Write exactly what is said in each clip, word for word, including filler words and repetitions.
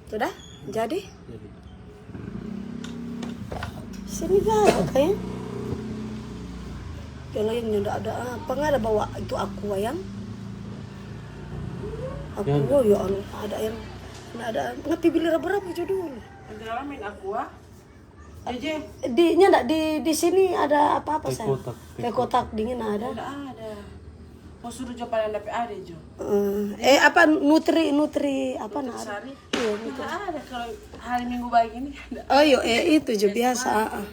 Sudah? Jadi? Jadi. Sini ga ada, kayaknya. Yang lain yang ada, apa nggak ada bawa itu aqua yang? Aqua, ya Allah, ada yang, ada, ngapi beli raba-raba jo dulu. Ada orang main aqua? Aja. Di, nya ndak di, di sini ada apa-apa, sayang? Teh kotak, teh kotak dingin ada. Ada, ada. Mau suruh jo pada dapat ada jo. Eh, eh, apa, Nutri, Nutri, apa, Nutri nah? Sari. Iya, Nutri. Ada, ada kalau hari Minggu begini ada. Oh, iyo, eh, itu jo biasa, ah, ah.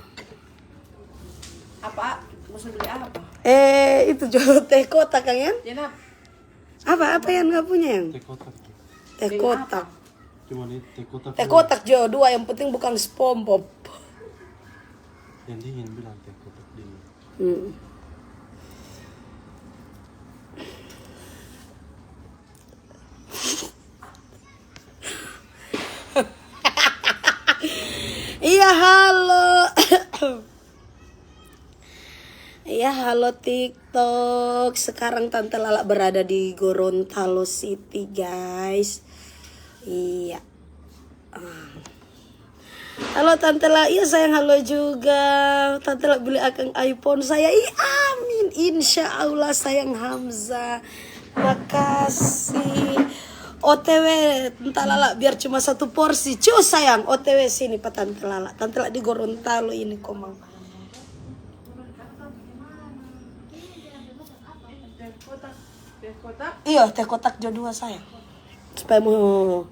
Apa? Mau suruh beli apa? Eh, itu jo teh kotak, kan, ya? Jenap. Apa, apa yang nggak punya, yang? Teh kotak. Teh kotak. Cuma ini teh kotak. Teh kotak jo dua, yang penting bukan SpongeBob. Yang dingin, bilang teh kotak dingin. Hmm. Iya, halo. Iya, halo TikTok. Sekarang Tante Lala berada di Gorontalo City, guys. Iya. Ah. Halo Tante Lala, iya sayang, halo juga. Tante Lala beli akang iPhone saya. Ih, amin. Insya Allah sayang Hamzah. Makasih. O T W, Tante Lala, biar cuma satu porsi. Cus sayang, O T W sini pa Tante Lala. Tante Lala di Gorontalo ini, komang. Iyo, teh kotak jo dua, sayang. Supaya mau.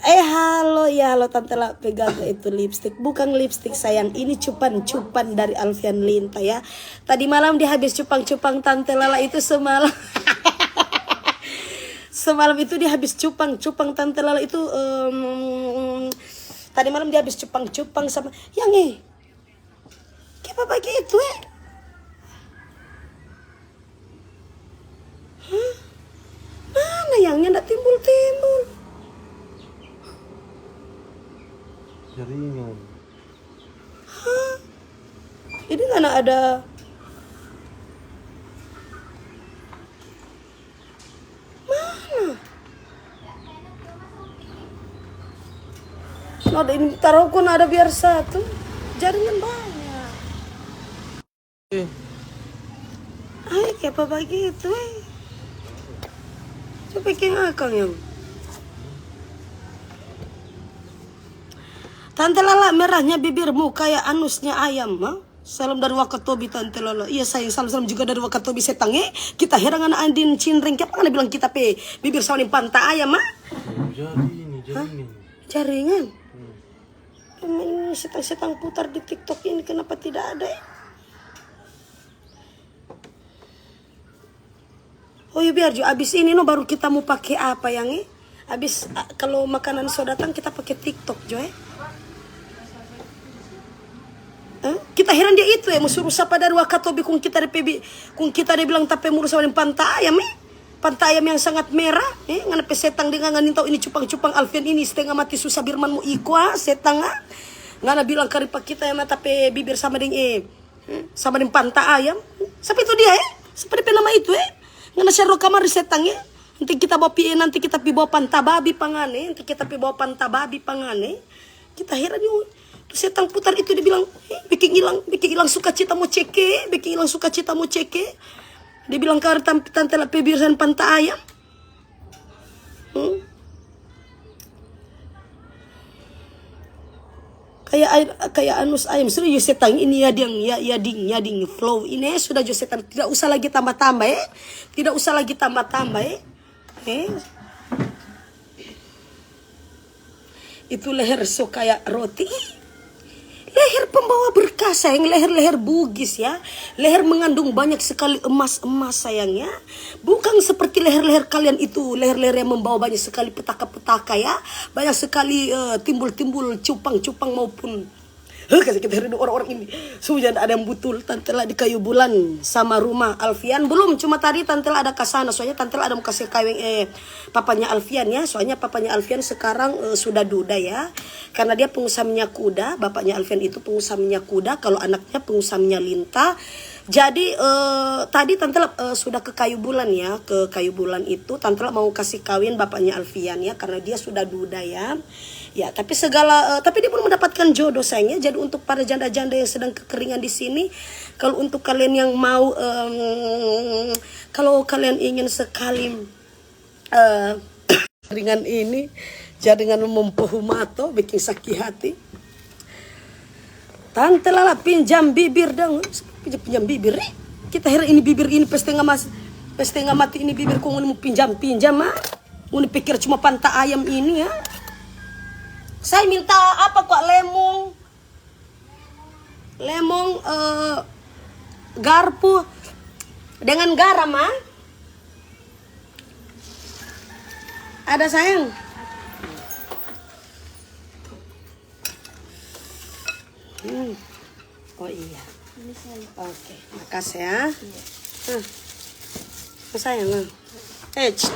Eh, halo, ya, halo, Tante Lala pegang itu lipstick. Bukan lipstick, sayang, ini cupan-cupan dari Alfian Linta, ya. Tadi malam dia habis cupang-cupang Tante Lala itu semalam. Semalam itu dia habis cupang-cupang Tante Lala itu, em, tadi malam dia habis cupang-cupang sama yang, eh, Kiapa bagitu, eh? Hah? Mana yang nyanda timbul-timbul? Jaringan. Hah? Ini ngana ada Mana? Ada ini taroko, ada biar satu. Jaringan banyak. Eh. Ai, kiapa bagitu, eh? Coba bikin akang yang. Tante Lala, merahnya bibirmu kayak anusnya ayam, ha? Salam dari Wakatobi, Tante Lala. Iya, sayang, salam-salam juga dari Wakatobi, setang, eh. Kita heran ngana Andin Cinreng. Kiapa ngana bilang kita pe bibir sama deng panta ayam, ah? Jadi ini, jadi ini. Jaringan? Hmm. Ini setang-setang putar di TikTok ini, kenapa tidak ada, eh? Oh ya, biar jo abis ini no, baru kita mo pake apa yang, eh? Abis, ah, kalo makanan so datang, kita pake TikTok jo, eh? Eh? Kita heran dia itu, eh, mo suru sapa dari Wakatobi, kong kita de pe bi-, kong kita de bilang ta pe muru sama deng panta ayam, eh? Panta ayam yang sangat merah, eh? Ngana pe setang deng ngana nintau ini cupang-cupang Alfian ini stenga mati susah, Birman mo iko, ah, setang, ah. Ngana bilang kari pa kita yang ta pe bibir sama deng, eh, Hmm, sama deng panta ayam. Sapa itu dia, eh? Sapa de pe nama itu, eh? Ngana share kamari setang, eh? Nanti kita bawa pi, nanti kita pi bawa panta babi pa ngana, eh? Nanti kita pi bawa panta babi pa ngana, eh? Kita heran juga. Tu setang putar itu dia bilang, eh, bikin ilang, bikin ilang sukacita mo ceke, eh? Bikin ilang sukacita mo ceke, eh? Dia bilang kari tam-, Tante Lala pe bibir sama panta ayam. Hmm? Kayak air, kayak anus ayam. Serius, setang ini ya, ding, ya, ya, ding, ya, ding. Flow ini sudah jo setang. Tidak usah lagi tambah-tambah, eh. Tidak usah lagi tambah-tambah, eh. Eh. Itu leher so kayak roti. Leher pembawa berkah, sayang, leher-leher Bugis, ya. Leher mengandung banyak sekali emas-emas, sayang, ya. Bukan seperti leher-leher kalian itu, leher-leher yang membawa banyak sekali petaka-petaka, ya. Banyak sekali, eh, timbul-timbul cupang-cupang maupun, eh, kasih kita rindu orang-orang ini. Sudah ada yang butul, Tante Lala di kayu bulan sama rumah Alfian. Belum, cuma tadi Tante Lala ada ka sana, soalnya Tante Lala ada mau kasih kaweng, eh, papanya Alfian, ya. Soalnya papanya Alfian sekarang, eh, sudah duda, ya. Karena dia pengusaha minyak kuda, bapaknya Alfian itu pengusaha minyak kuda, kalau anaknya pengusaha minyak lintah. Jadi, eh, tadi Tante Lala, eh, sudah ke kayu bulan ya, ke kayu bulan itu Tante Lala mau kasih kawin bapaknya Alfian ya, karena dia sudah duda ya. Ya, tapi segala, eh, tapi dia belum mendapatkan jodoh sayangnya. Jadi untuk para janda-janda yang sedang kekeringan di sini, kalau untuk kalian yang mau, em, kalau kalian ingin sekali, eh, ringan ini, jangan dengan mempohu mato, bikin sakit hati. Tante Lala pinjam bibir dong. Pinjam, pinjam bibir, eh. Kita heran ini bibir ini pe stenga mas, pe stenga mati ini bibir kong ngoni mo pinjam, pinjam, ah. Ngoni pikir cuma panta ayam ini, ya. Saya minta apa kwa, lemong? Lemong, eh, garpu dengan garam, ah. Ada sayang? Hmm. Oh iya. Ini sayang. Oke, makasih ya. Iya. Hmm. Sayang, hmm. Eh, ch-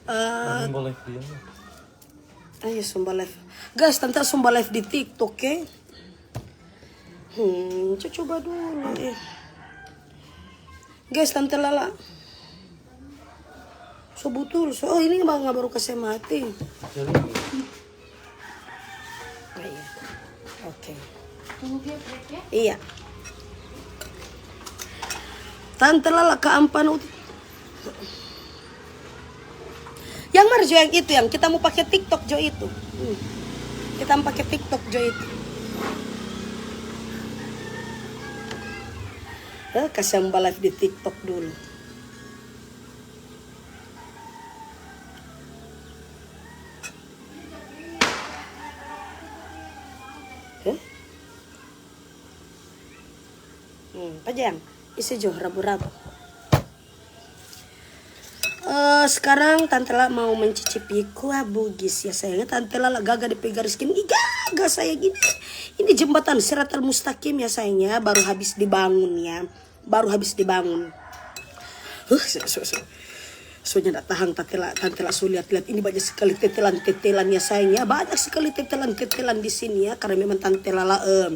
Eh, Ini boleh dia. Ayo, Sumba Live. Guys, Tante Sumba Live di TikTok, oke? Hmm, co-, coba dulu, eh. Guys, Tante Lala. So butul, so, oh, ini bang baru kasih mati. Jadi, Oh, iya. Oke. Tunggu dia break ya. Iya. Tante Lala keampan ut-, yang mar jo yang itu, yang kita mau pakai TikTok jo itu. Hmm. Kita mau pakai TikTok jo itu. Eh, kasih yang live di TikTok dulu. Eh? Hmm, pajang. Isi jo rabu-rabu. Eh, sekarang Tante La mau mencicipi kuah Bugis ya sayangnya. Tante La gaga depe garis gini. Ih, gaga sayang ini. Ini jembatan Siratal Mustaqim ya sayangnya, baru habis dibangun ya. Baru habis dibangun. Huh, so, so, so. So nyanda tahang Tante La, Tante La so lihat-lihat ini banyak sekali tetelan-tetelan ya sayang ya. Banyak sekali tetelan-tetelan di sini ya. Karena memang Tante La, eh,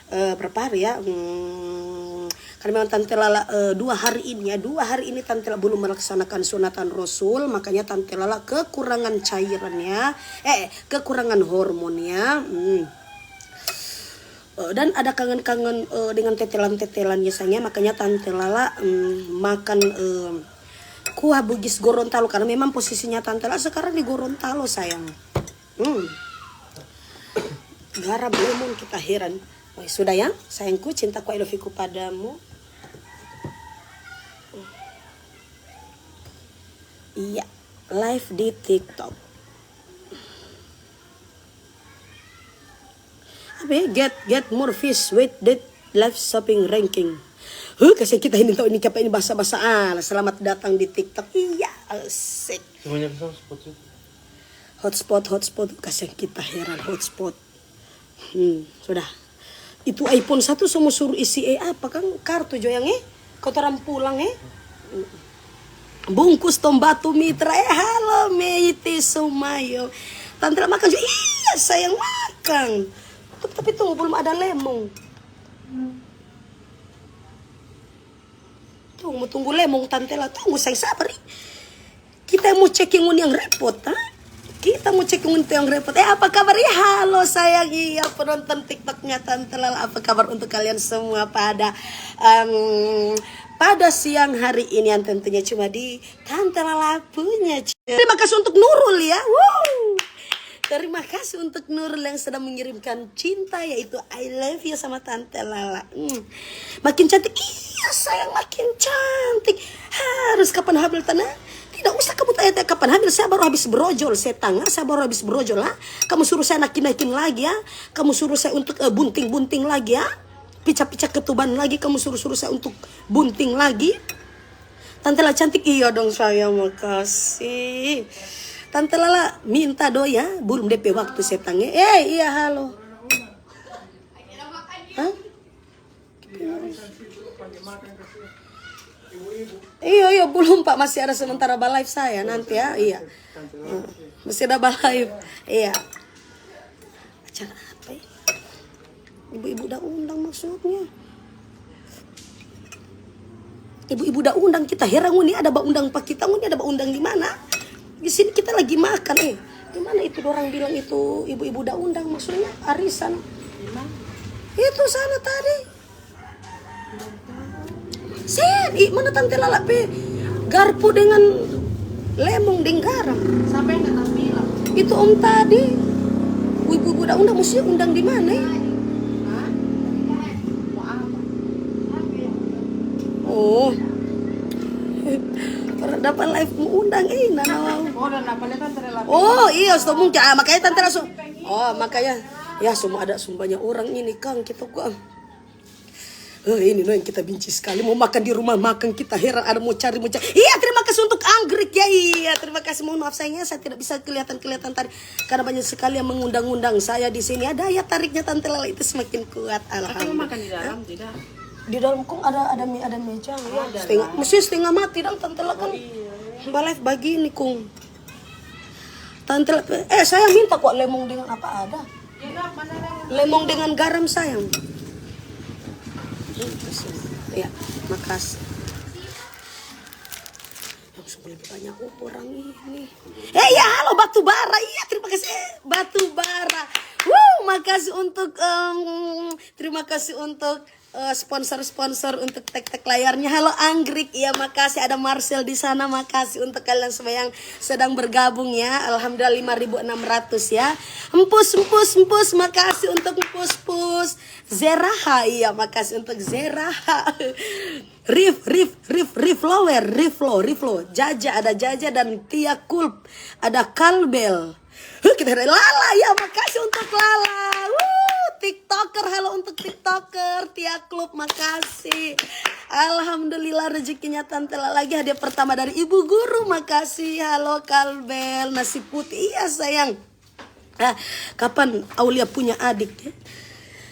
eh, berapa hari ya? Hmm, karena memang Tante Lala, eh, dua hari ini ya, dua hari ini Tante Lala belum melaksanakan sunatan Rasul, makanya Tante Lala kekurangan cairan ya, eh, kekurangan hormon ya. Hmm. Eh, dan ada kangen-kangen, eh, dengan tetelan-tetelan ya sayang ya, makanya Tante Lala, mm, makan, eh, kuah Bugis Gorontalo karena memang posisinya Tante Lala sekarang di Gorontalo sayang. Hmm. Garam lemon kita heran. Oh, sudah ya, sayangku, cintaku, I love you-ku padamu. Iya, live di TikTok. Apa ya? Get, get more fish with the live shopping ranking. Huh, kasih kita ini tahu ini apa ini bahasa-bahasa. Ah, selamat datang di TikTok. Iya, asik. Semuanya bisa spot sih. Hotspot, hotspot, kasiang kita heran hotspot. Hmm, sudah. Itu iPhone satu so mo suruh isi, eh, apa kang? Kartu jo yang, eh, kotoran pulang, eh. Bungkus tong batu mitra, eh, halo Meiti Sumayo. Tante La makan jo, iya sayang makan. Tapi, tapi tunggu belum ada lemong. Tunggu, tunggu lemong Tante La, tunggu sayang sabar, ih. Kita mo cek yang ngoni yang repot, ha? Kita mo cek yang ngoni yang repot. Eh, apa kabar? Ih, halo sayang, iya penonton TikToknya Tante Lala. Apa kabar untuk kalian semua pada, em, pada siang hari ini yang tentunya cuma di Tante Lala punya. Terima kasih untuk Nurul ya. Wow. Terima kasih untuk Nurul yang sudah mengirimkan cinta, yaitu I love you sama Tante Lala. Hmm. Makin cantik, iya sayang, makin cantik. Harus kapan hamil tana? Tidak usah kamu tanya-tanya kapan hamil. Saya baru habis brojol, setang. Saya baru habis brojol, ha? Kamu suruh saya naikin-naikin lagi, ya? Kamu suruh saya untuk, eh, bunting-bunting lagi, ya? Pica-pica ketuban lagi, kamu suruh-suruh saya untuk bunting lagi. Tante La cantik, iya dong sayang, makasih. Tante Lala minta do ya, belum depe waktu setangnya. Eh, iya, halo. Hah? Iya, iya, belum Pak, masih ada sementara ba live saya nanti ya, iya. Hmm, masih ada ba live, iya. Acara apa ya? Ibu-ibu da undang maksudnya. Ibu-ibu da undang kita, heran ngoni ada ba undang pa kita, ngoni ada ba undang di mana? Di sini kita lagi makan, eh. Di mana itu dorang bilang itu ibu-ibu da undang, maksudnya arisan? Itu sana tadi. Sen, i, mana Tante Lala pe garpu dengan lemong deng garam? Siapa yang datang bilang? Itu om tadi. Ibu-ibu da undang, mesti undang di mana, eh? Hah? Mau apa? Oh. Orang dapat live mau undang, eh, nah. Oh, dan apa lihat Tante Lala? Oh, iya, so mungkin. Ah, makanya Tante langsung. Oh, makanya. Ya, semua ada sumbanya orang ini, Kang, kita kok. Eh, ini no yang kita benci sekali. Mau makan di rumah makan, kita heran ada mau cari, mau cari. Iya, terima kasih untuk anggrek ya. Iya, terima kasih. Mohon maaf sayangnya, saya tidak bisa kelihatan-kelihatan tadi karena banyak sekali yang mengundang-undang saya di sini. Ada ya tariknya Tante Lala itu semakin kuat. Atau mau makan di dalam, alhamdulillah. Tidak? Di dalam kong ada ada me- ada meja ya. Ada setengah lah. Mesti setengah mati dong Tante Lala kan. Oh, iya. Ba live begini kong. Tante Lala, eh, saya minta kok lemong dengan apa ada? Lemong dengan garam sayang. Ya, makasih. Langsung lebih banyak orang ini. Eh, ya, halo, batu bara. Iya, terima kasih. Eh, batu bara. Wuh, makasih untuk, em, terima kasih untuk, eh, sponsor-sponsor untuk tek-tek layarnya. Halo, Anggrik. Iya, makasih. Ada Marcel di sana. Makasih untuk kalian semua yang sedang bergabung, ya. Alhamdulillah, lima ribu enam ratus, ya. Empus, empus, empus. Makasih untuk empus, pus. Zeraha. Iya, makasih untuk Zeraha. Rif, Rif, Rif, Rif Lower, Rif Lo, Rif Lo. Jaja, ada Jaja dan Tia Kulp, ada Kalbel. Huh, kita ada Lala, ya, makasih untuk Lala. Wuh, TikToker, halo untuk TikToker, Tia Kulp, makasih. Alhamdulillah, rezekinya Tante Lala lagi hadiah pertama dari Ibu Guru, makasih. Halo, Kalbel, nasi putih, iya, sayang. Ah, kapan Aulia punya adik, ya?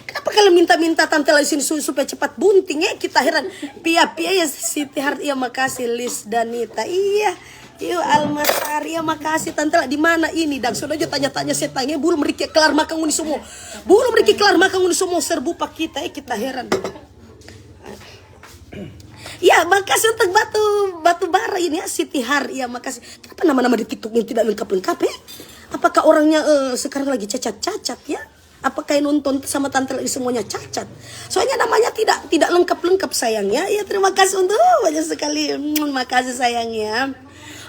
Kenapa kalian minta-minta Tante Lala sini su- supaya cepat bunting, ya? Kita heran. Pia-pia ya, Siti Heart, ya, makasih, Lis Danita. Iya. Iyo, Almasari, ya, makasih, Tante Lala. Di mana ini? Dan sudah aja tanya-tanya setang, ya. Belum Riki kelar makan ngoni semua. Belum Riki kelar makan ngoni semua serbu pa kita, ya, kita heran. Ya, makasih untuk batu batu bara ini ya, Siti Har. Ya, makasih. Kenapa nama-nama di TikTok ini tidak lengkap-lengkap, ya? Apakah orangnya, eh, sekarang lagi cacat-cacat, ya? Apakah yang nonton sama Tante Lala semuanya cacat? Soalnya namanya tidak tidak lengkap-lengkap, sayang, ya. Ya, terima kasih untuk, uh, banyak sekali. Mm, makasih, sayang, ya.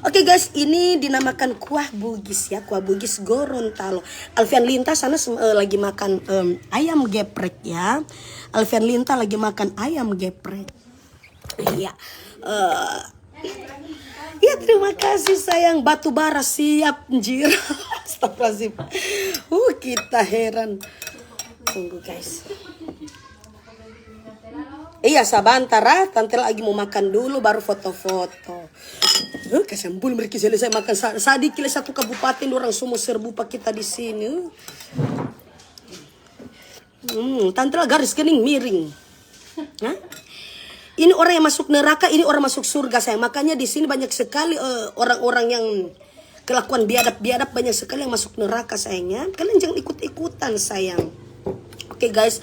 Oke, guys, ini dinamakan kuah Bugis, ya, kuah Bugis Gorontalo. Alfian Linta sana sem- eh, lagi makan, em, ayam geprek, ya. Alfian Linta lagi makan ayam geprek. Iya. Eh, ya, terima kasih, sayang. Batu bara siap, anjir. Astagfirullahaladzim. Uh, kita heran. Tunggu, guys. Iya, sabantar, ah. Tante lagi mau makan dulu, baru foto-foto. Uh, kasihan, belum Riki selesai makan. Sa- sadiki le satu kabupaten, orang semua serbu pa kita di sini. Hmm, Tante Lala garis kening miring. Hah? Ini orang yang masuk neraka, ini orang masuk surga, sayang. Makanya di sini banyak sekali, eh, orang-orang yang kelakuan biadab-biadab, banyak sekali yang masuk neraka, sayang, ya. Kalian jangan ikut-ikutan, sayang. Oke, guys,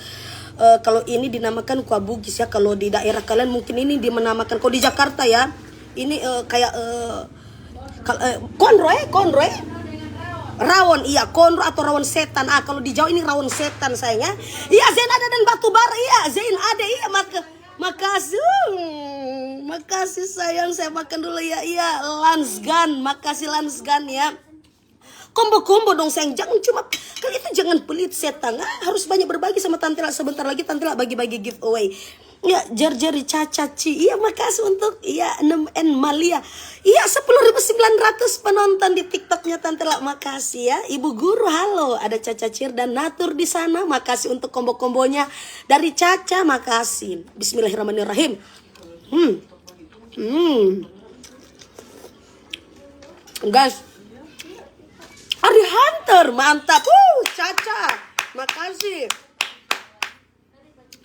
eh, kalau ini dinamakan kuah Bugis, ya. Kalau di daerah kalian mungkin ini dinamakan, kalau di Jakarta, ya, ini, eh, kayak, eh, kal- eh, konro, eh, konro, eh. Rawon, iya, konro atau rawon setan. Ah, kalau di Jawa ini rawon setan, sayang, ya. Iya, Zain ada dan batu bara, iya, Zain ada, iya, maka makasih. Hmm, makasih, sayang, saya makan dulu, ya. Iya, Lansgan, makasih, Lansgan, ya. Kombo-kombo dong, sayang, jangan cuma, kan itu jangan pelit setang, ah, harus banyak berbagi sama Tante Lala. Sebentar lagi Tante Lala bagi-bagi giveaway. Ya, Jer Jeri Caca Ci. Iya, makasih untuk, iya, enam N Malia. Iya, sepuluh ribu sembilan ratus penonton di TikToknya Tante Lala. Makasih, ya. Ibu Guru, halo. Ada Caca Cir dan Natur di sana. Makasih untuk kombo-kombonya. Dari Caca, makasih. Bismillahirrahmanirrahim. Hmm. Hmm. Guys. Ari Hunter, mantap. Uh, Caca. Makasih.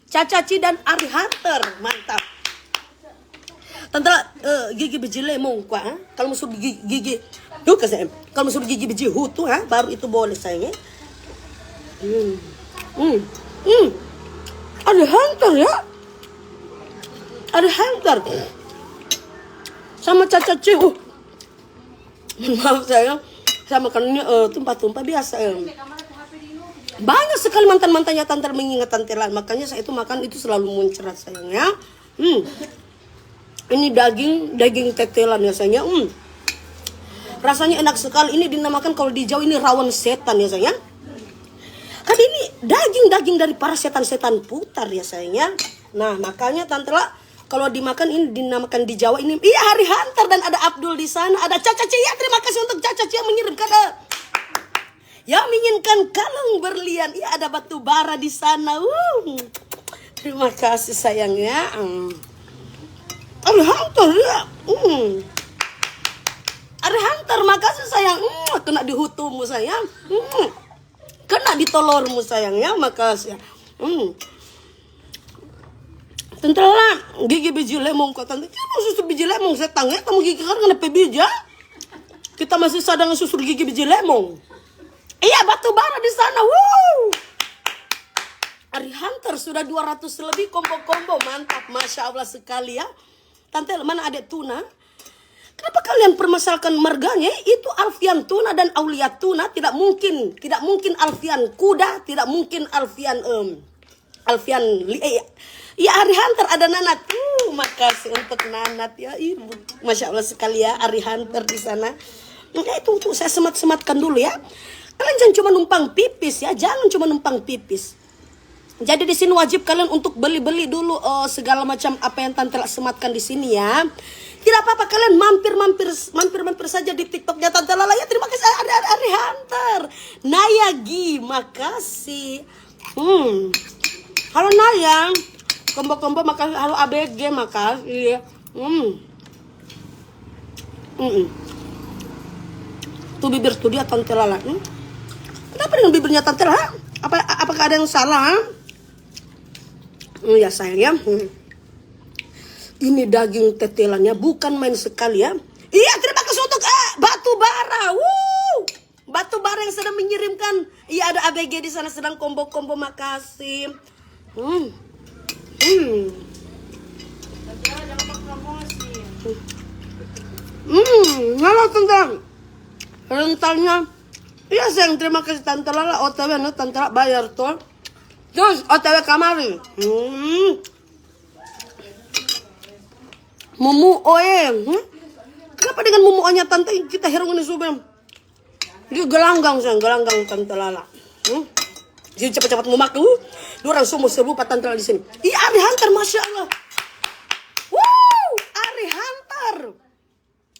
Caca Ci dan Ari Hunter, mantap. Tante, eh, gigi biji lemong kwa, ha? Kalau musuh gigi, gigi, tuh kasih em. Kalau musuh gigi biji hutu, ha? Baru itu boleh, sayang, ya. Hmm. Hmm. Hmm. Ari Hunter ya. Ari Hunter. Sama cacaci. Uh. Maaf sayang. Saya makannya eh, tumpah-tumpah biasa ya. Banyak sekali mantan-mantannya Tante mengingat Tante Lala. Makanya saya itu makan itu selalu muncrat sayang ya. Hmm. Ini daging, daging tetelan ya sayang ya. Hmm. Rasanya enak sekali. Ini dinamakan kalau di Jawa ini rawan setan ya sayang ya. Kan ini daging-daging dari para setan-setan putar ya sayang ya. Nah, makanya Tante Lala kalau dimakan ini dinamakan di Jawa ini. Iya, Ari Hunter dan ada Abdul di sana, ada Caca Cia. Terima kasih untuk Caca Cia yang mengirimkan eh, yang menginginkan kalung berlian. Iya, ada batu bara di sana. Wuh. Terima kasih sayang ya. Hmm. Ari Hunter ya. Hmm. Ari Hunter, makasih sayang. Hmm, kena di hutumu sayang. Hmm. Kena di tolormu sayang ya, makasih. Hmm. Tante Lala, gigi biji lemong kok tante. Kita mau susu biji lemong, saya tanya kamu gigi kan kena pe biji ya? Kita masih sadang susu gigi biji lemong. Iya, batu bara di sana. Wuh. Ari Hunter sudah dua ratus lebih combo-combo, mantap, masya Allah sekali ya. Tante, mana adek Tuna? Kenapa kalian permasalahkan marganya? Itu Alfian Tuna dan Aulia Tuna, tidak mungkin, tidak mungkin Alfian Kuda, tidak mungkin Alfian em, Alfian li, eh, ya Ari Hunter ada Nanat. Uh, makasih untuk Nanat ya ibu. Masya Allah sekali ya Ari Hunter di sana. Oke, itu tuh saya semat-sematkan dulu ya. Kalian jangan cuma numpang pipis ya, jangan cuma numpang pipis. Jadi di sini wajib kalian untuk beli-beli dulu eh, segala macam apa yang Tante Lala sematkan di sini ya. Tidak apa-apa kalian mampir-mampir mampir-mampir saja di TikToknya Tante Lala ya. Terima kasih Ari Ari Ari Hunter. Nayagi, makasih. Hmm. Halo Naya. Kombo-kombo makasih. Halo A B G makasih. Hmm. Mm-mm. Tu bibir tu dia Tante Lala. Hmm? Kenapa dengan bibirnya Tante Lala? Apa apakah ada yang salah? Hmm, ya sayang ya. Hmm. Ini daging tetelannya bukan main sekali ya. Iya, terima kasih untuk eh, batu bara. Wuh. Batu bara yang sedang mengirimkan. Iya, ada A B G di sana sedang combo-combo, makasih. Hmm. Hmm. Hmm, halo tentang rentalnya. Iya sayang, terima kasih Tante Lala, O T W no, Tante Lala bayar tuh. Terus O T W kamari. Hmm. Mumu oe. Hmm? Kenapa dengan mumu onya tante kita herong ini subem? Dia gelanggang sayang, gelanggang Tante Lala. Hmm? Jadi cepat-cepat mau makan. Uh, dua orang semua serbu pa Tante Lala di sini. Iya, Ari Hunter, masya Allah. Wuh, Ari Hunter.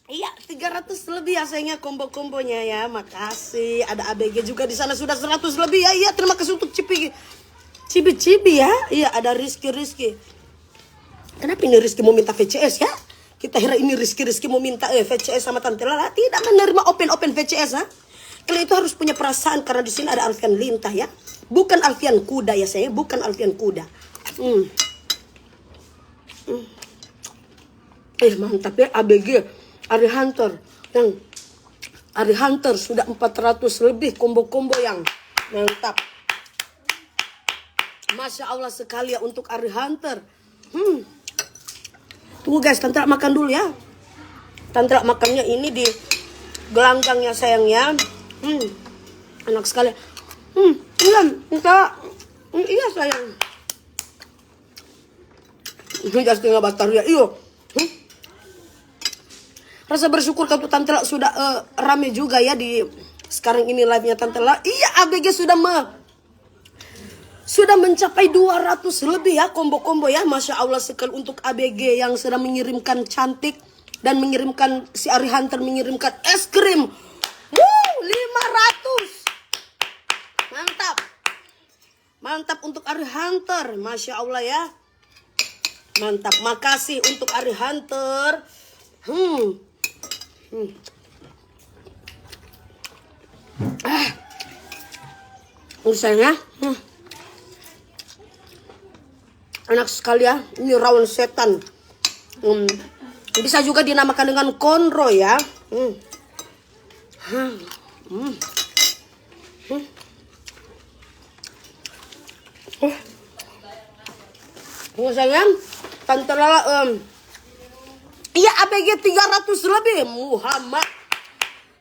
Iya, tiga ratus lebih ya sayangnya combo-combonya ya. Makasih. Ada A B G juga di sana sudah seratus lebih ya. Iya, terima kasih untuk Cipi. Cibi-cibi ya. Iya, ada Rizky Rizky. Kenapa ini Rizky mau minta V C S ya? Kita kira ini Rizky Rizky mau minta eh, V C S sama Tante Lala. Tidak menerima open-open V C S ha. Kalian itu harus punya perasaan karena di sini ada Alfian Lintah ya. Bukan Alfian Kuda ya saya, bukan Alfian Kuda. Hmm. Hmm. Eh mantap ya A B G Ari Hunter yang Ari Hunter sudah empat ratus lebih combo-combo yang mantap. Masya Allah sekali ya untuk Ari Hunter. Hmm. Tunggu guys, Tante makan dulu ya. Tante makannya ini di gelanggangnya sayang ya. Hmm. Enak sekali. Hmm, iya, minta. Hmm, iya sayang. Ini just tinggal batar ya. Iyo. Hmm. Rasa bersyukur katu Tante sudah eh, rame juga ya di sekarang ini live-nya Tante. Iya, A B G sudah me sudah mencapai dua ratus lebih ya combo-combo ya. Masya Allah sekali untuk A B G yang sudah mengirimkan cantik dan mengirimkan si Ari Hunter mengirimkan es krim. Wuh, lima ratus. Mantap. Mantap untuk Ari Hunter. Masya Allah ya. Mantap. Makasih untuk Ari Hunter. Hmm. Hmm. Ah. Ini sayang ya. Hmm. Enak sekali ya. Ini rawan setan. Hmm. Bisa juga dinamakan dengan konro ya. Hmm. Hmm. Hmm. Hmm. Uh. Sayang, Tante Lala, em, iya, A B G tiga ratus lebih, Muhammad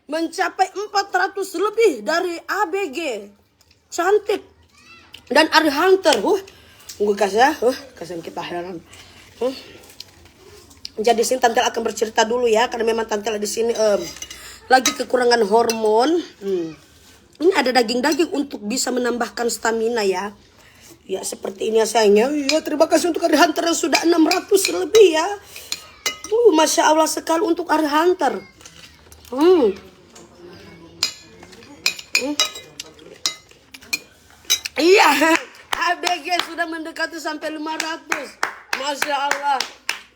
mencapai empat ratus lebih dari A B G. Cantik. Dan Ari Hunter, huh. Tunggu, guys, ya, huh, kasihan kita heran. Huh. Jadi, sini Tante akan bercerita dulu, ya, karena memang Tante di sini, em, lagi kekurangan hormon. Hmm. Ini ada daging-daging untuk bisa menambahkan stamina, ya. Ya, seperti ini ya, sayang, ya. Iya, terima kasih untuk Ari Hunter yang sudah enam ratus lebih, ya. Uh, Masya Allah sekali untuk Ari Hunter. Hmm. Hmm. Iya, A B G sudah mendekati sampai lima ratus. Masya Allah.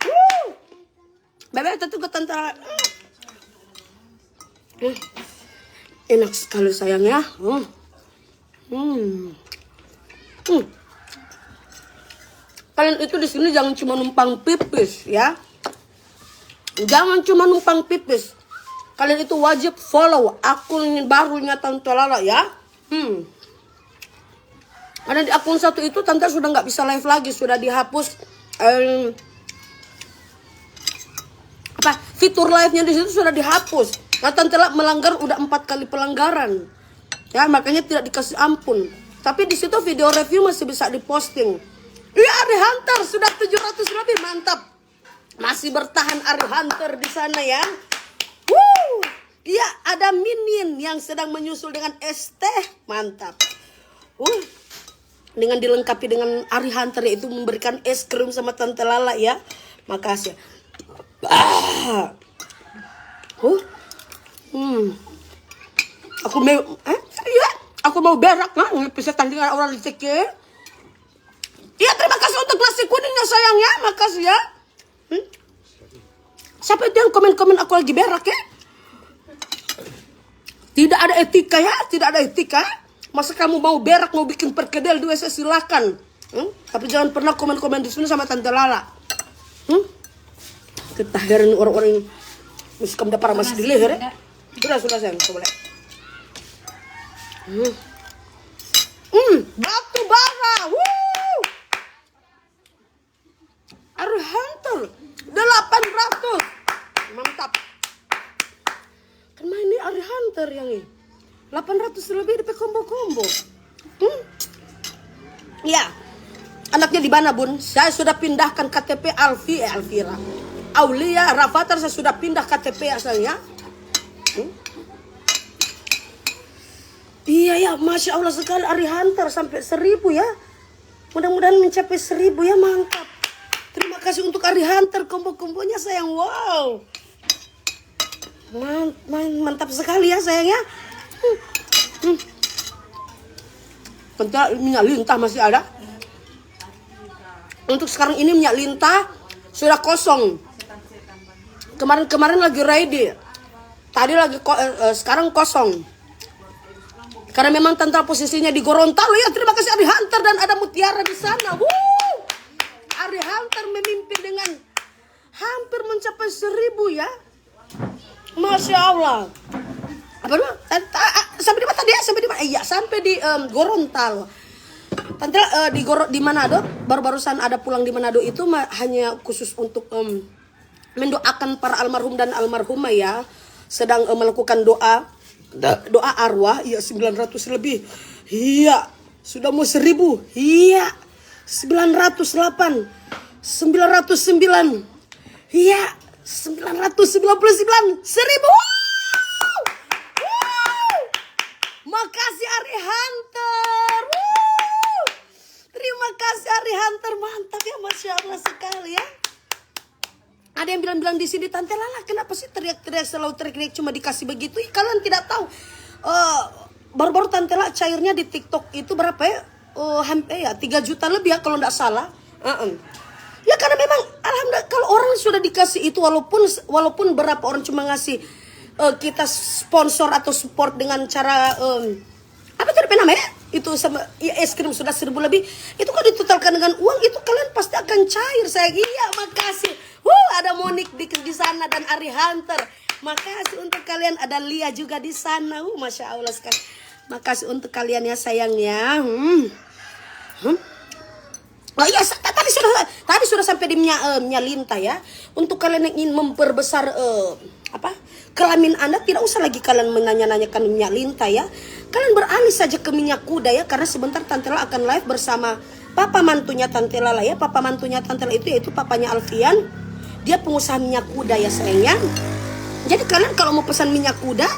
Wuh. Bebe, itu tuh ke Tante. Hmm. Enak sekali, sayang, ya. Hmm. Hmm. Hmm. Kalian itu di sini jangan cuma numpang pipis, ya. Jangan cuma numpang pipis. Kalian itu wajib follow akun barunya Tante Lala, ya. Hmm. Karena di akun satu itu Tante sudah nggak bisa live lagi, sudah dihapus, em, apa, fitur live-nya di situ sudah dihapus. Nah, Tante Lala melanggar udah empat kali pelanggaran. Ya, makanya tidak dikasih ampun. Tapi di situ video review masih bisa diposting. Iya, Ari Hunter sudah tujuh ratus lebih, mantap. Masih bertahan Ari Hunter di sana, ya. Wuh. Iya, ada Minin yang sedang menyusul dengan es teh. Mantap. Uh. Dengan dilengkapi dengan Ari Hunter, yaitu memberikan es krim sama Tante Lala, ya. Makasih. Ah. Huh. Hmm. Aku mau, eh, iya, aku mau berak, nah, bisa tandingan orang di C K. Iya, terima kasih untuk nasi kuningnya, sayang, ya. Makasih, ya. Hmm? Siapa itu yang komen-komen aku lagi berak, ya? Tidak ada etika, ya, tidak ada etika. Masa kamu mau berak, mau bikin perkedel di W C, silakan. Hmm? Tapi jangan pernah komen-komen di sini sama Tante Lala. Hmm? Kita heran orang-orang yang mesti kamu dapat masih di leher, ya. Sudah, sudah, sayang, coba lihat. Hmm. Hmm, batu bara. Wuh. Ari Hunter, delapan ratus. Mantap. Kan main ni Ari Hunter yang ini. Delapan ratus lebih depe combo-combo. Hmm? Ya. Anaknya di mana, Bun? Saya sudah pindahkan K T P Alfi, eh, Alfira. Aulia, Rafathar, saya sudah pindah K T P asalnya. Hmm? Iya, ya, Masya Allah sekali, Ari Hunter sampai seribu, ya. Mudah-mudahan mencapai seribu, ya, mantap. Terima kasih untuk Ari Hunter, combo-combonya, sayang. Wow. Man-, man-, mantap sekali, ya, sayang, ya. Hmm. Hmm. Kental, minyak lintah masih ada. Untuk sekarang ini minyak lintah sudah kosong. Kemarin-kemarin lagi ready. Tadi lagi ko-, eh, eh, sekarang kosong. Karena memang Tante posisinya di Gorontalo, ya. Terima kasih Ari Hunter dan ada Mutiara di sana. Wuh. Ari Hunter memimpin dengan hampir mencapai seribu, ya. Masya Allah. Apa dulu? Tan-, ta-, ah, sampai di mana tadi, ya? Sampai di mana? Iya, sampai di, em, Gorontalo. Tante, eh, di Goro-, di Manado, baru-barusan ada pulang di Manado itu ma-, hanya khusus untuk, em, mendoakan para almarhum dan almarhumah, ya. Sedang, eh, melakukan doa, da-, doa arwah, iya, sembilan ratus lebih. Iya, sudah mau seribu. Iya, sembilan ratus delapan, sembilan ratus sembilan. Iya, sembilan ratus sembilan puluh sembilan, seribu. Wuh! Wuh! Makasih Ari Hunter. Wuh! Terima kasih Ari Hunter, mantap ya, Masya Allah sekali ya. Ada yang bilang-bilang di sini, "Tante Lala, kenapa sih teriak-teriak, selalu teriak-teriak, cuma dikasih begitu?" Ih, kalian tidak tahu. Eh, baru-baru Tante Lala cairnya di TikTok itu berapa ya? Eh, hampe ya, tiga juta lebih ya kalau ndak salah. Heeh. Ya, karena memang alhamdulillah, kalau orang sudah dikasih itu, walaupun, walaupun berapa orang cuma ngasih, eh, kita sponsor atau support dengan cara, em, apa tadi pe nama ya? Itu sama, ya, es krim sudah seribu lebih. Itu kalau ditotalkan dengan uang, itu kalian pasti akan cair, sayang. Iya, makasih. Wuh, ada Monik di, di sana dan Ari Hunter. Makasih untuk kalian, ada Lia juga di sana. Uh, Masya Allah sekali. Makasih untuk kalian ya, sayang ya. Hmm. Hmm. Oh iya, sa-, tadi Sudah, tadi sudah sampai di minyak, eh, minyak lintah ya. Untuk kalian yang ingin memperbesar, eh, apa, kelamin Anda, tidak usah lagi kalian menanya-nanyakan minyak lintah ya. Kalian beralih saja ke minyak kuda ya, karena sebentar Tante Lala akan live bersama papa mantunya Tante Lala ya. Papa mantunya Tante Lala itu yaitu papanya Alfian. Dia pengusaha minyak kuda ya sayangnya. Jadi kalian kalau mau pesan minyak kuda,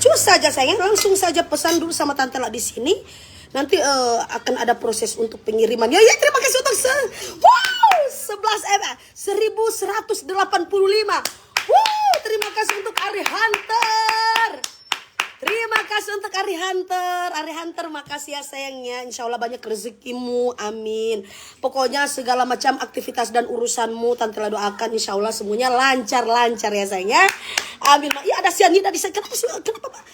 cus saja sayangnya, langsung saja pesan dulu sama Tante Lala di sini. Nanti, eh, akan ada proses untuk pengiriman. Ya, ya, terima kasih untuk se-, wow, sebelas, eh, seribu seratus delapan puluh lima. Wow, terima kasih untuk Ari Hunter. Terima kasih untuk Ari Hunter. Ari Hunter, makasih ya sayangnya. Insya Allah banyak rezekimu. Amin. Pokoknya segala macam aktivitas dan urusanmu, Tante Lala doakan. Insya Allah semuanya lancar-lancar ya sayangnya. Amin. Ya, ada sianida di sana. Kenapa sih? Kenapa, Pak?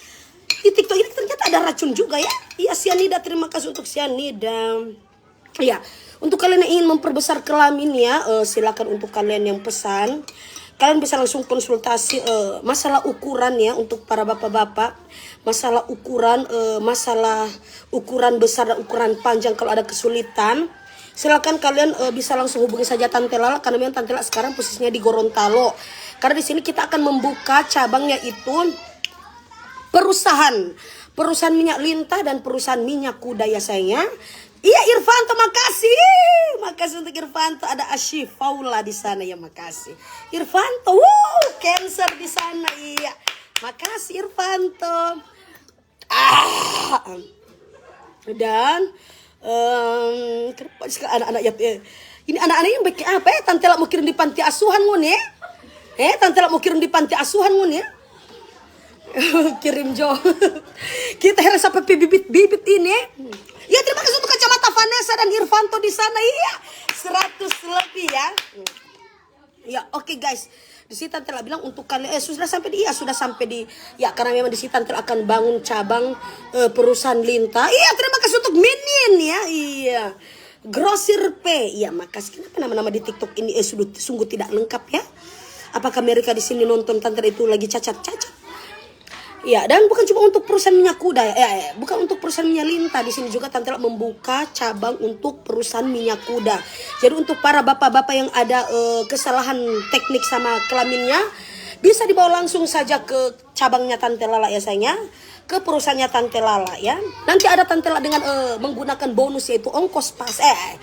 Di TikTok ini ternyata ada racun juga ya. Iya, sianida, terima kasih untuk sianida. Iya, untuk kalian yang ingin memperbesar kelamin ya, eh, silakan untuk kalian yang pesan. Kalian bisa langsung konsultasi, eh, masalah ukuran ya untuk para bapak-bapak. Masalah ukuran, eh, masalah ukuran besar dan ukuran panjang kalau ada kesulitan. Silakan kalian, eh, bisa langsung hubungi saja Tante Lala karena memang Tante Lala sekarang posisinya di Gorontalo. Karena di sini kita akan membuka cabangnya itu perusahaan, perusahaan minyak lintah dan perusahaan minyak kuda ya sayangnya. Iya, Irfanto, makasih. Makasih untuk Irfanto. Ada Ashifaula di sana ya, makasih. Irfanto, wow, cancer di sana, iya. Makasih, Irfanto. Ah. Dan, em, kenapa sih anak-anak ya, eh, ini anak-anak yang bikin apa ya? Tante Lala mau kirim di panti asuhan ngoni, eh? Eh, Tante Lala mau kirim di panti asuhan ngoni, eh? Kirim jo. Kita heran sampai pi bibit-bibit ini. Ya, terima kasih untuk kacamata Vanessa dan Irfanto di sana. Iya, seratus lebih ya. Ya, oke guys. Di sini Tante Lala bilang untuk kalian, eh, sudah sampai di, iya, sudah sampai di, ya, karena memang di sini Tante Lala akan bangun cabang, eh, perusahaan lintah. Iya, terima kasih untuk Minin ya. Iya. Grosir P. Iya, makasih. Kenapa nama-nama di TikTok ini, eh, sungguh, sungguh tidak lengkap ya? Apakah mereka di sini nonton Tante Lala itu lagi cacat-cacat? Ya, dan bukan cuma untuk perusahaan minyak kuda, eh, eh, bukan untuk perusahaan minyak lintah. Di sini juga Tante Lala membuka cabang untuk perusahaan minyak kuda. Jadi untuk para bapak-bapak yang ada, eh, kesalahan teknik sama kelaminnya, bisa dibawa langsung saja ke cabangnya Tante Lala ya sayangnya, ke perusahaannya Tante Lala ya. Nanti ada Tante Lala dengan, eh, menggunakan bonus yaitu ongkos pas, eh,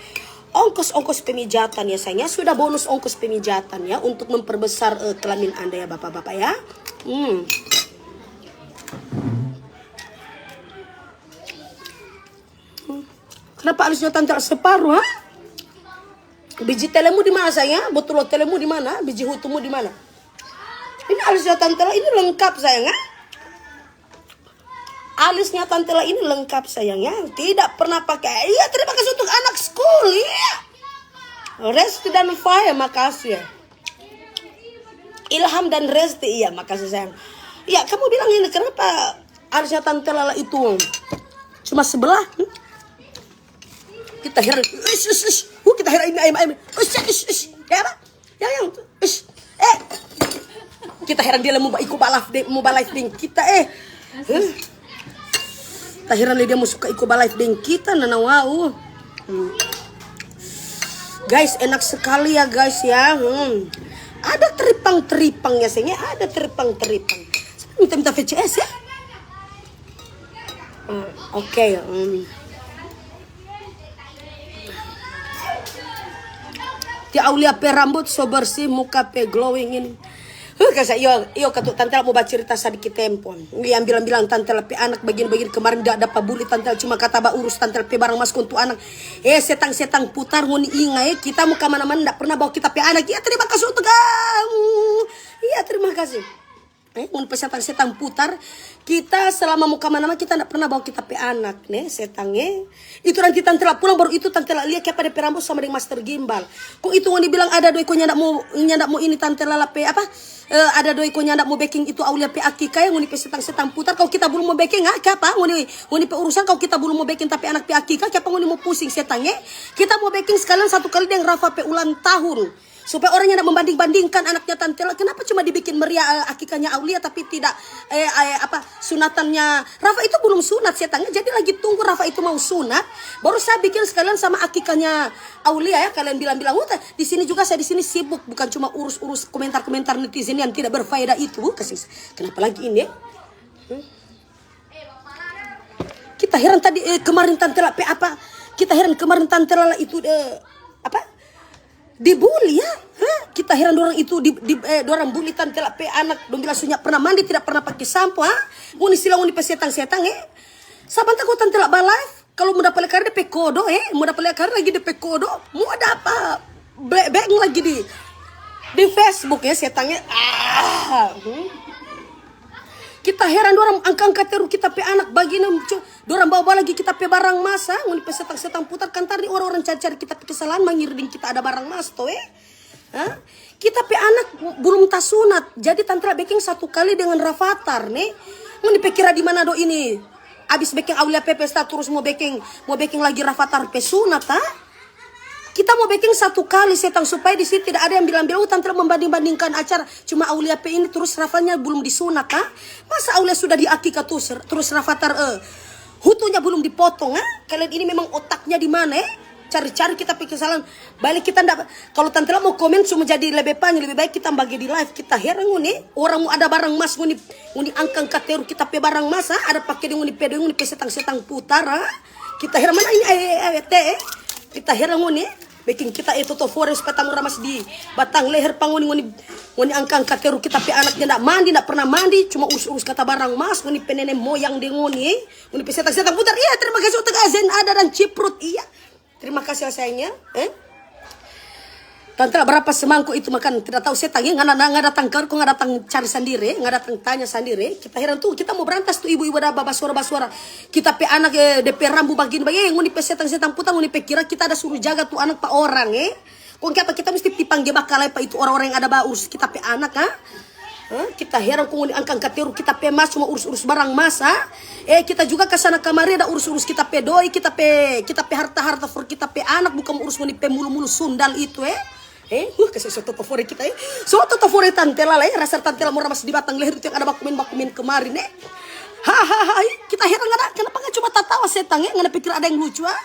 ongkos-ongkos pemijatan ya sayangnya. Sudah bonus ongkos pemijatan ya untuk memperbesar, eh, kelamin Anda ya bapak-bapak ya. Hmm. Kenapa alisnya Tante Lala separuh, ha? Biji telemu di mana sayang? Botol telemu di mana? Biji hutumu di mana? Ini alisnya Tante Lala ini lengkap sayang, ha? Alisnya Tante Lala ini lengkap sayang ya. Tidak pernah pakai. Iya, terima kasih untuk anak sekolah. Iya. Resti dan Faya, makasih ya. Ilham dan Resti, iya, makasih sayang. Ya, kamu bilang ini, kenapa harusnya Tante Lala itu cuma sebelah? Hmm? Kita heran, ish, ish, ish. Uh, kita heran ini ayam, ayam. Ish, ish, ish. Ya apa? Ya, yang, ish. Eh. Kita heran dia mau ba-, iko ba live deng, mau ba live deng kita, eh. Huh? Kita heran dia mau suka iko ba live deng kita, nana wau. Hmm. Guys, enak sekali ya guys ya. Hmm. Ada teripang-teripang ya, sayangnya, ada teripang-teripang. Minta-minta V C S ya. Hmm, oke, hmm. Ti Aulia pe rambut so bersih, muka pe glowing ini. Huh, kasa, iyo, iyo, katu Tante Lala mau bacerita sadiki tempo. Yang bilang-bilang Tante Lala pe anak bagini-bagini, kemarin da dapa buli Tante Lala, cuma kata ba urus Tante Lala pe barang mas kontu anak. Eh, setang-setang putar, ngoni inga, eh, kita mo kamana-mana nda pernah bawa kita pe anak. Iya, terima kasih untuk kamu. Iya, terima kasih. Eh, ngoni pe setang-setang putar. Kita selama mo kamana-mana kita nda pernah bawa kita pe anak, ne, setang, eh. Itu nanti Tante Lala pulang, baru itu Tante Lala lia kiapa de pe rambut sama deng Master Gimbal. Kong itu ngoni bilang ada doi ko nyanda mo, nyanda mo ini Tante Lala pe apa? Eh, ada doi ko nyanda mo beking itu Aulia pe akika ya, ngoni pe setang-setang putar. Kalo kita belum mo beking, ah, kiapa? Ngoni, ngoni pe urusan kalo kita belum mo beking ta pe anak pe akika, kiapa ngoni mo pusing setang, eh? Kita mo beking sekalian satu kali deng Rafa pe ulang tahun. Supaya orang nyanda membanding-bandingkan anaknya Tante Lala. Kenapa cuma dibikin meriah, eh, akikahnya Aulia, tapi tidak, eh, eh, apa, sunatannya Rafa itu belum sunat, setangnya. Jadi lagi tunggu Rafa itu mau sunat, baru saya bikin sekalian sama akikahnya Aulia ya. Kalian bilang-bilang, "Oh, di sini juga saya di sini sibuk, bukan cuma urus-urus komentar-komentar netizen yang tidak berfaedah itu." Kasih, kenapa lagi ini? Hmm? Kita heran tadi, eh, kemarin Tante Lala pe apa? Kita heran kemarin Tante Lala itu, eh, apa? Dibully ya? Hah? Kita heran dorang itu di, di, eh, dorang bully Tante Lala pe anak. Dong bilang sunya pernah mandi, tidak pernah pakai sampo, ha? Ngoni silang ngoni pe setang-setang, eh. Sabanta ko Tante Lala ba live, kalau mo dapa lia kari depe kodo, eh, mo dapa lia kari lagi depe kodo, mo ada apa? Be-, beng lagi di di Facebook ya, setangnya. Ah, hmm. Kita heran dorang angka-angka teru kita pe anak bagini, co-, dorang bawa-bawa lagi kita pe barang mas, ha? Ngoni pe setang-setang putar kan tadi orang-orang cari-cari kita pe kesalahan, mangiring kita ada barang mas to, eh? Ha? Kita pe anak belum tasunat, jadi Tante Lala beking satu kali dengan Rafathar, ne? Ngoni pe kira di Manado ini abis beking Aulia pe pesta, terus mo beking, mo beking lagi Rafathar pe sunat, ha? Kita mo beking satu kali setang, supaya di sini tidak ada yang bilang-bilang, "Oh, Tante Lala membanding-bandingkan acara, cuma Aulia pe ini terus Rafanya belum disunat, ha? Masa Aulia sudah diakika terus, terus Rafathar, eh, hutunya belum dipotong, ha?" Kalian ini memang otaknya di mana, eh? Cari-cari kita pe kesalahan. Balik kita ndak, kalau Tante Lala mo komen cuma jadi lebe panya, lebih baik kita bagi di live. Kita heran ngoni, orang mo ada barang mas ngoni, ngoni angka-angka teru kita pe barang mas, ha? Ada pake deng ngoni pe doi, ngoni pe setang-setang putar, ha? Kita heran mana ini, eh, eh, eh, te, eh? Kita heran ngoni, eh? Beking kita, eh, toto fore supaya tamura mas di batang leher pa ngoni, ngoni, ngoni angka-angka teru kita pe anak, dia ndak mandi, ndak pernah mandi, cuma urus-urus kata barang mas, ngoni pe nene moyang deng ngoni, eh? Ngoni pe setang-setang putar. Iya, terima kasih untuk Azen Ada dan Ciprut, iya. Terima kasih ya sayangnya, eh? Tante Lala, berapa semangko itu makan? Tidak tahu setang, eh? Ngana, ngana datang kar, ko ngana datang cari sandiri, eh? Ngana datang tanya sandiri, eh? Kita heran tuh, kita mo berantas tuh ibu-ibu ada babasuara-basuara. Kita pe anak, eh, depe rambu bagini, bagini, eh, ngoni pe setang-setang putar, ngoni pe kira kita ada suruh jaga tu anak pa orang, eh? Kong kiapa kita mesti pi pangge bakalai pa itu orang-orang yang ada ba urus kita pe anak, ha? Hah? Kita heran kong ngoni angka-angka teru kita pe mas, cuma urus-urus barang mas, ha? Eh, kita juga kasana kamari ada urus-urus kita pe doi, kita pe, kita pe harta-harta for kita pe anak, bukan urus ngoni pe mulu-mulu sundal itu, eh? Eh, uh, kase so toto fore kita, eh. So toto fore Tante Lala, eh. Rasa Tante Lala mo ramas di batang leher itu yang ada bakumen-bakumen kemarin, eh. Hahaha, kita heran ada, kenapa nggak cuma tatawa setang, eh? Ngana pikir ada yang lucu, ah?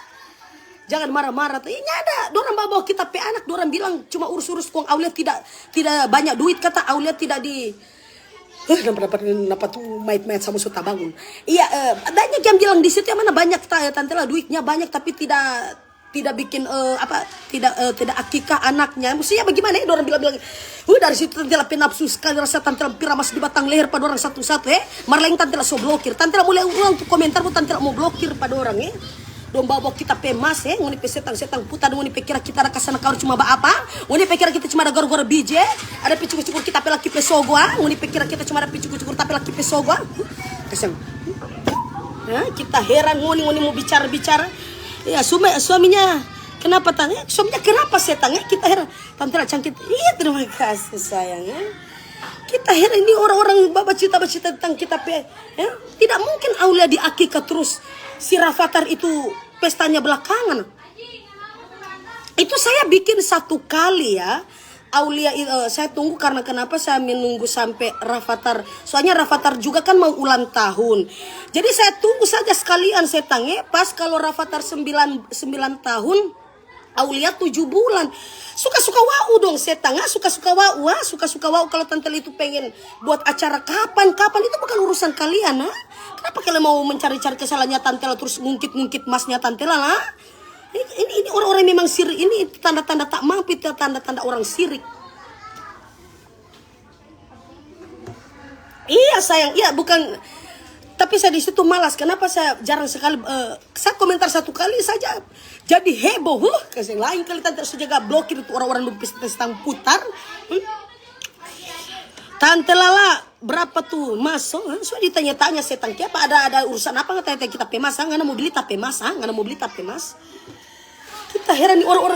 Jangan marah-marah to. Ini ada, dorang bawa-bawa kita pe anak, dorang bilang cuma urus-urus kong Aulia tidak, tidak banyak duit, kata Aulia tidak di, eh, napa, napa, napa tu mayat-mayat sama so tabangun. Iya, eh, banyak yang bilang di situ yang mana banyak ta-, Tante Lala duitnya banyak tapi tidak, tidak bikin, eh, apa, tidak, eh, tidak akikah anaknya. Maksudnya bagaimana ya, dorang bilang-bilang, uh, dari situ Tante Lala pe nafsu sekali, rasa Tante Lala pi ramas di batang leher pa dorang satu-satu, eh. Mar laeng Tante Lala so blokir. Tante Lala mulai ulang tu komentar, bu Tante Lala mo blokir pa dorang, eh. Dong bawa kita pe mas, eh, ngoni pe setang-setang putar, ngoni pe kira kita ada kasana kaur cuma ba apa? Ngoni pe kira kita cuma ada gor-gor bije, ada pe cukur-cukur kita pe laki pe sogo, ah? Ngoni pe kira kita cuma ada pe cukur-cukur tapi laki pe sogo, ah? Kasiang. Hah? Kita heran ngoni, ngoni mo bicara-bicara. Ya, suami, suaminya kenapa tanya? Suaminya kenapa setang, eh? Kita heran. Tante Lala cangkit. Iya, terima kasih sayang, eh. Kita heran ini orang-orang ba-, bacita-bacita tentang kita pe, ya. Tidak mungkin Aulia di akikah terus si Rafathar itu pestanya belakangan. Itu saya bikin satu kali ya. Aulia i-, eh, saya tunggu karena kenapa saya menunggu sampe Rafathar. Soalnya Rafathar juga kan mau ulang tahun. Jadi saya tunggu saja sekalian setang, eh. Pas kalau Rafathar sembilan, sembilan tahun, Aulia tujuh bulan. Suka-suka wau dong setang, ah, suka-suka wau, ah, suka-suka wau. Kalau Tante Lala itu pengen buat acara kapan-kapan, itu bukan urusan kalian, ah. Kenapa kalian mau mencari-cari kesalahannya Tante Lala, terus ngungkit-ngungkit masnya Tante Lala, ah? Ini, ini, ini orang-orang yang memang sirik, ini tanda-tanda tak mampu, itu tanda-tanda orang sirik. Iya sayang, iya bukan. Tapi saya di situ malas. Kenapa saya jarang sekali, eh, saya komentar satu kali saja jadi heboh, huh? Kasih lain kali Tante Lala so jaga blokir itu orang-orang dong pesta setang putar. Hmm? Tante Lala, berapa tu mas? So, huh? So ditanya-tanya setang, kiapa ada, ada urusan apa? Tanya-tanya kita pe mas, ah? Ngana mo beli ta pe mas, ah? Ngana mo beli ta pe mas? Kita heran ni orang-orang